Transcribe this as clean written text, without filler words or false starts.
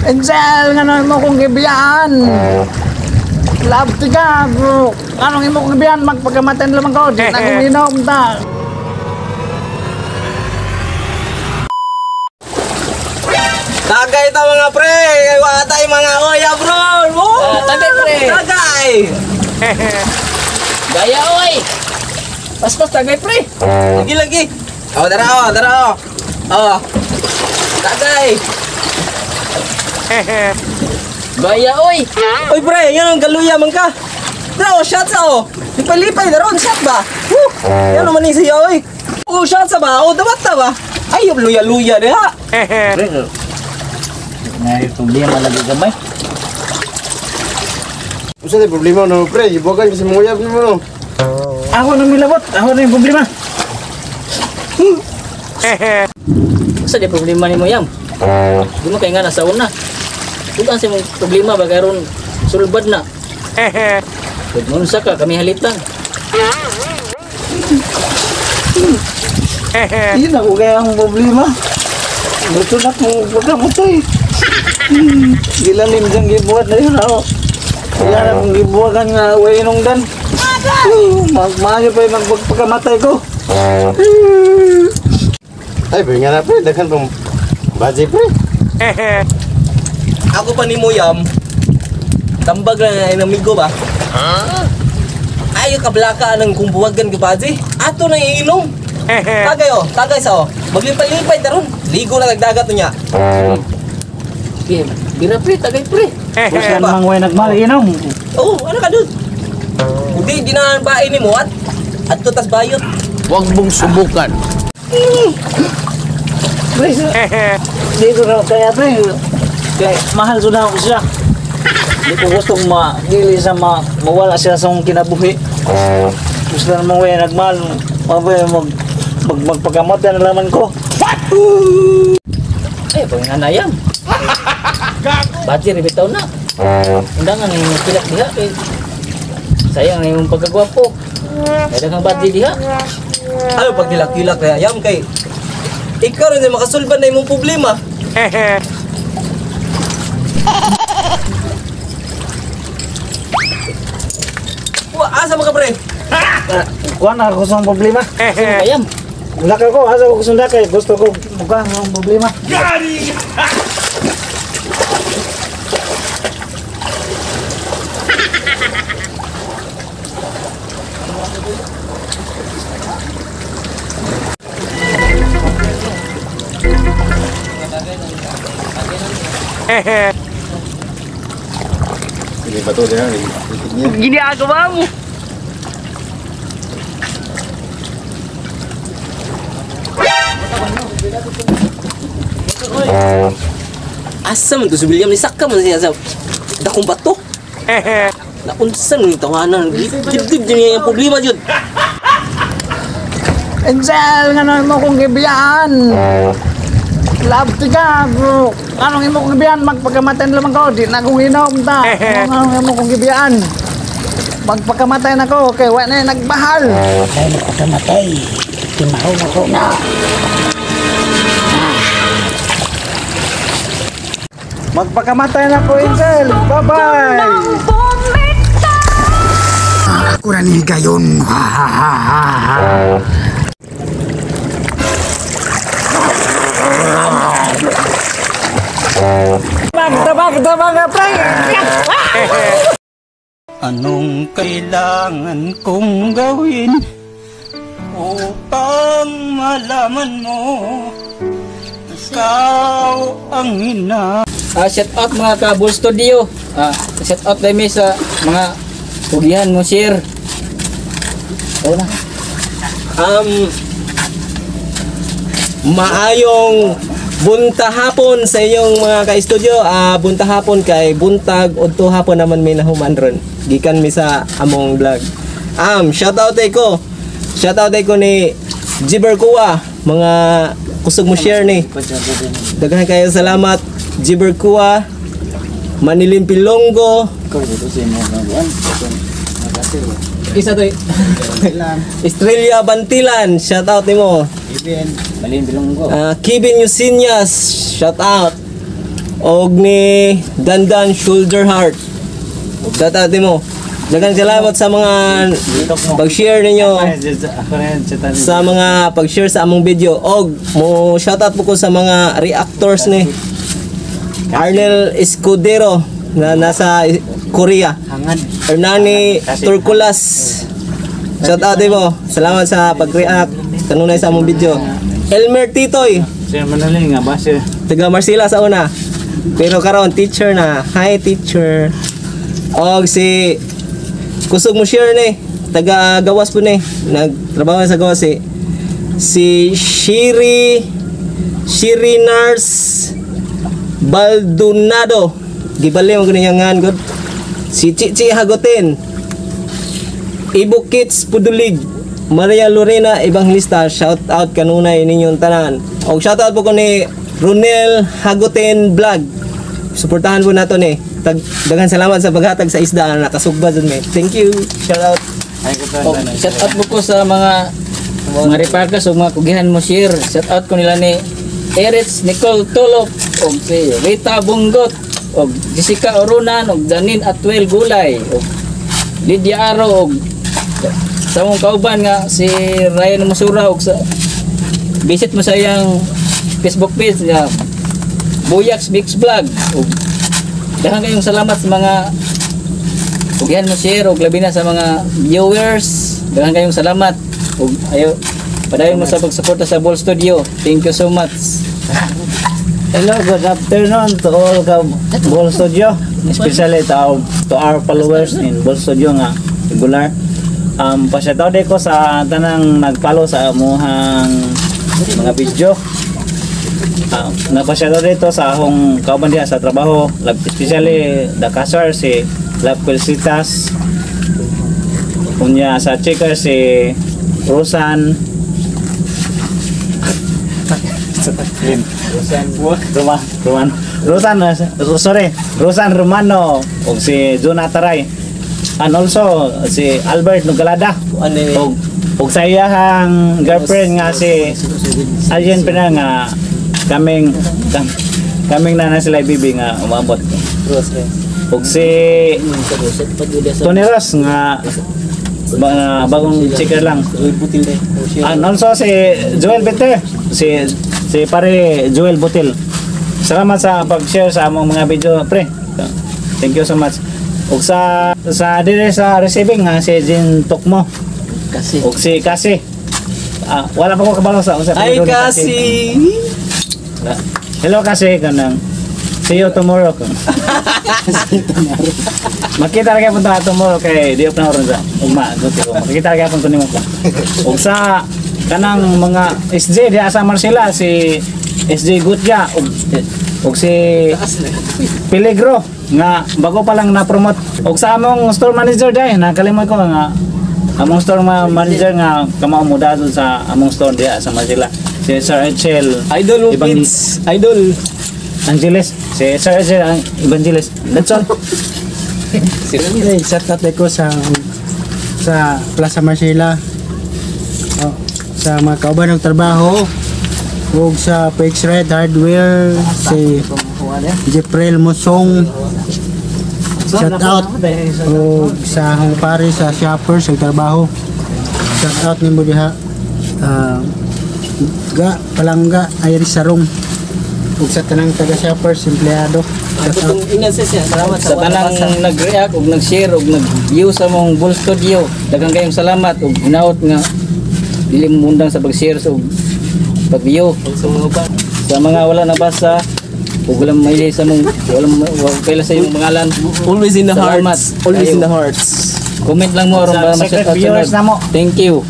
Angel, nga imo kong gibiyaan. Love ti ka, bro. Anong imo kong gibiyaan? Magpagamatay lamang ko. Di na kong inom ta. Tagay ta mga pre! Wa tay mga oya bro! Oh, Tagay, pre. Tagay! Gaya oy. Paspas tagay pre. Lagi lagi. Oh, dara oh, dara oh. Oh. Tagay. Gaya oy. Oy pre, yan ang galuya man ka. Dara oh, shots oh. Lipay-lipay daron shot ba? Woo! Yan naman ni siya oy. Oh, shots ba? Oh, dapat ta ba? Ay, luya-luya diha. Pre. May problema lagi gamay. Unsa tay problema no pre? Ibugan kasi mga uyab nimo no. Ako nang milabot. Ako na yung problema. Unsa di problema nimo yam? Di mo kay nga nasa una. Dugan sa imong problema ba karon sulbad na. Pwede mo unsa ka kami halitan. Yun ako kaya ang problema. Gusto na kong pagkamatay. Gilalim diyang gibuhat na yun ako. Wala na akong gibuhakan nga way inungdan. Maayo pa yung magpagkamatay ko. Ay, pre nga na pre, daghan pang budget pre. Ako pa ni Moyam. Tambag lang na inamigo ba? Ayo kablaka ng kung buwagan ka ba? Ato na iinom. Tagay oh, tagay sa oh. Maglipay-lipay taron. Ligo na nagdagat niya. Okay, bira pre, tagay pre. Gusto namang way nagmahal inom. Oo, ano ka dun? Hindi, ginahan ba ini mo at? Adto tas bayot. Huwag mong subukan. Pre, dito na kaya pre. Kaya mahal sudah ako siya. Hindi ko gustong dili sa mawala siya sa akong kinabuhi. Gusto namang way nagmahal. Mabay magpagkamatay na laman ko. Ay, panginanayam. Batir, bitaw na. Undangan yung pilak diha kay sayang na yung pagkagwapo. Kaya daghang batir diha. Ano pag dilak-dilak na yam kay ikaw rin yung makasulban na imong problema. Wa, asa mo ka pre? Kuha na ako sa akong problema. Kayam. Wala ka ko, asa ko sunda kay gusto ko mukha sa akong problema. Sige bato diha itig niya. Ginagawa mo. Asa man to si William ni saka man siya sa dakong bato. Naunsa man yung tawanan. Dibdib din niya yung problema jud. Angel, nga imo kong gibiyaan. Love ti ka, bro. Anong imo kong gibiyaan? Magpagkamatay na lamang ko. Di na kong inom ta. Anong imo kong gibiyaan? Magpagkamatay na ko. Kay wa na nagbahal. Ay, magpakamatay. Timahon ako na. Magpakamatay na ko, Angel. Bye-bye. Ako na ni gayon. Ha, ha, ha, ha, ha. Tabang, tabang, pre. Anong kailangan kong gawin upang malaman mo ikaw ang ina? Shout out mga ka Bull Studio. Shout out dami sa mga pugihan mo share. Oo na. Maayong bunta hapon sa inyong mga ka-studio. Bunta hapon kay buntag udto hapon naman may nahuman ron. Gikan mi sa among vlog. Shout out ko. Shout out ko ni Jiber Kua, mga kusog mo share ni. Daghan kayo salamat Jiber Kua, Manilin Pilonggo. Isa to. Estrella Bantilan, shout out nimo. Malin Bilonggo. Kevin Yusinias, shout out. Og ni Dandan Shoulder Heart. Shout out mo. Daghang salamat sa mga pag-share ninyo, sa mga pag-share sa among video. Og mo shout out po ko sa mga reactors ni Arnel Escudero na nasa Korea. Hernani Turculas. Shout out mo. Salamat sa pag-react kanunay sa among video. Elmer Titoy. Sir Manaling nga ba sir? Taga Marsila sa una. Pero karon teacher na. Hi, teacher. Og si kusog mo share ni taga gawas po ni. Nagtrabaho sa gawas si Shiri Shirinars Baldonado. Gibali mo gani ngan god. Si Chichi Hagotin. Ibo Kits Pudulig. Maria Lorena Evangelista, shout out kanunay ninyong tanan. Og shout out po ko ni Ronel Hagotin Vlog. Suportahan po nato ni. Daghan salamat sa paghatag sa isda na nakasugba dun me. Thank you. Shout out. Oh, shout out po ko sa mga repackers o mga kugihan mo share. Shout out ko nila ni Erich Nicole Tolop og si Rita Bunggot og Jessica Orunan og Janine Atwell Gulay og Lydia Aro og sa mong kauban nga si Ryan Musura og sa visit mo sa iyang Facebook page nga Buyaks Mix Vlog. Og daghan kayong salamat sa mga kugihan mo share og labi na sa mga viewers. Daghan kayong salamat ug ayo padayon mo sa pagsuporta sa Ball Studio. Thank you so much. Hello, good afternoon to all ka Ball Studio, especially to our followers in Ball Studio nga regular. Pa-shoutout ko sa tanang nag-follow sa amuhang mga video. Nagpa-shoutout dito sa akong kauban diha sa trabaho, especially the cashier si Love Felicitas. Unya sa checker si Rosan Roma, Romano. Rosan, sorry, Rosan Romano ug si Jonah Taray. And also si Albert Nugalada. Ano ni Ug sa iyahang girlfriend nga si Alien Pina nga kaming na sila bibi nga umabot. Ug si Tony Ross nga bagong checker lang. And also si Joel Bete, si si pare Joel Butil. Salamat sa pag-share sa among mga video, pre. Thank you so much. Ug sa dire sa receiving nga si Jin Tokmo Kasi ug si Kasi. Ah, wala pa ko kabalo sa unsa Ay apelyido ni kasi. Hello kasi, kanang see you tomorrow. Makita ra gyapon ta tomorrow kay di pa na oron sa ugma gusto ko. Makita ra gyapon ko nimo ko. Ug sa kanang mga SJ diha sa Marcela si SJ Gutya ug si Peligro nga bago pa lang na-promote. Ug sa among store manager dai nakalimot ko nga among store manager nga kamao mo dadon sa among store diha sa Marcela si Sir Echel Idol mo Ibang- Kids. Idol. Angeles, si Sir Echel Evangelis. That's all. Hey, shout out ko sa Plaza Marcela. Oh, sa mga kauban ng trabaho ug sa PX Red Hardware si Jeffrey Musong. Shout out ug sa akong pare sa shoppers sa trabaho. Shout out nimo diha. Ah, ga palangga Iris Sarong ug sa tanang taga shoppers empleyado. Shout out. Ingat siya. Salamat sa tanang nag-react ug nag-share ug nag-view sa mong Bull Studio. Daghang kayong salamat ug hinaot nga dili mo undang sa pag-share ug pag-view. Sa mga wala nabasa ug wala maili sa mong wala kaila sa imong pangalan. Always in the Salamat. hearts. Always in the hearts. Comment lang mo aron Sa para secret ma-shout out viewers sunod. na mo. Thank you.